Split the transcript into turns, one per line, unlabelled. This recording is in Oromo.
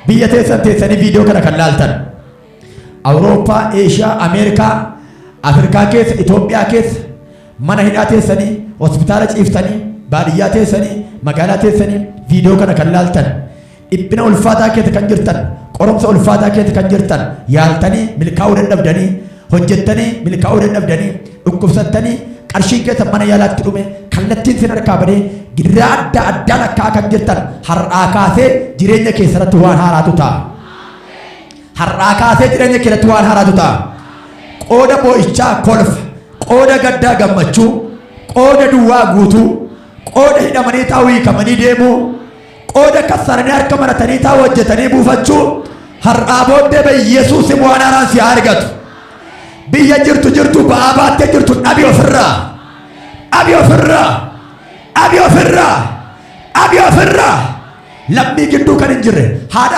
Biyya teessan teessanii viidiyoo kana kan laaltan, Awurooppaa, Eeshiyaa, Ameerikaa, Afrikaa keessa, Itoophiyaa keessa, mana hidhaa teessanii, hospitaala ciiftanii, baadiyyaa teessanii, magaalaa teessanii viidiyoo kana kan laaltan, dhiphina ulfaataa keessa kan jirtan, qoromsa ulfaataa keessa kan jirtan, yaaltanii milkaa'uu dadhabdanii, hojjettanii milkaa'uu dadhabdanii, dhukkubsattanii qarshiin keessa mana yaalaatti dhume, kallattiin sin harkaa badee, gidiraa adda addaa lakkaa kan jirtan, har'aa kaasee jireenya keessatti waan haaraatu ta'a. Har'aa kaasee jireenya keessatti waan haaraatu ta'a. Qooda boo'ichaa kolfa, qooda gaddaa gammachuu, qooda duwwaa guutuu, qooda hidhamanii taa'uu hiikamanii deemuu, qooda kassaranii harka maratanii taa'uu hojjetanii buufachuu, har'aa booddee Yesuus waan haaraan si haa argatu. Biyya jirtu jirtu ba'aa baattee jirtu dhabi ofirraa. Dhabi ofirraa. Dhabi ofirraa. Dhabi ofirraa. Lammii gidduu kan hin jirre haadha.